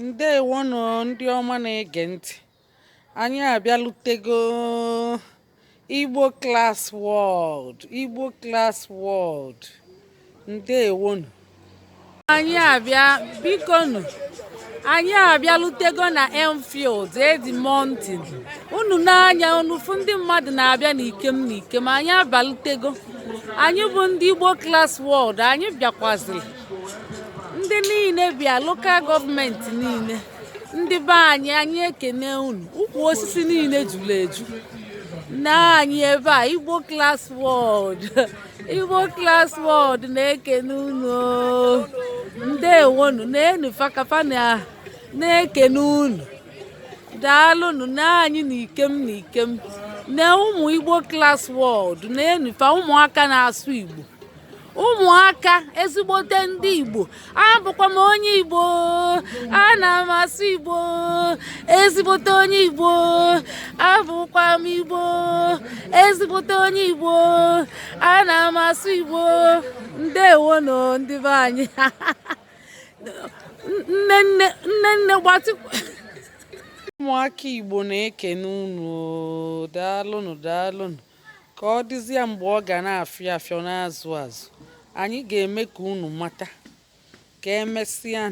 Ndewonụ, ndị ọma na-ege ntị. Anyị abịalutego Igbo Class World, Igbo Class World. Ndewonụ. Anyị abịa, bikonu. Anyị abịalutego na Enfield, Edmonton. Unu n'anya unu fụ ndị mmadụ na-abịa n'ikem n'ikem. Anyị abalutego. Anyị bụ ndị Igbo Class World, anyị bịakwazịrị. Ndị niile bịa, local government niile, ndị be anyị, anyị ekene unu. Ukwu osisi niile juru eju na anyị ebe a. Igbo Class World, Igbo Class World na-ekene unu o. Ndewonu. Na-enu fakafa na na-ekene unu. Daalụnụ. Na anyị na ikem na ikem na ụmụ Igbo Class World na-enufa ụmụaka na-asụ Igbo, ụmụaka ezigbote ndị Igbo. Abụkwa m onye Igbo, ana m asụ Igbo, ezigbote onye Igbo. Abụkwa m Igbo, ezigbote onye Igbo, ana m asụ Igbo. Ndewonụ, ndị be anyị. Nne nne nne nne gbatịkwa. Ụmụaka Igbo na-ekene unu o. Daalụnụ, daalụnụ. Ka ọ dịzịa mgbe ọ ga na-afịọ afịọ, na-azụ azụ, anyị ga-eme ka unu mata. Ka emesịa.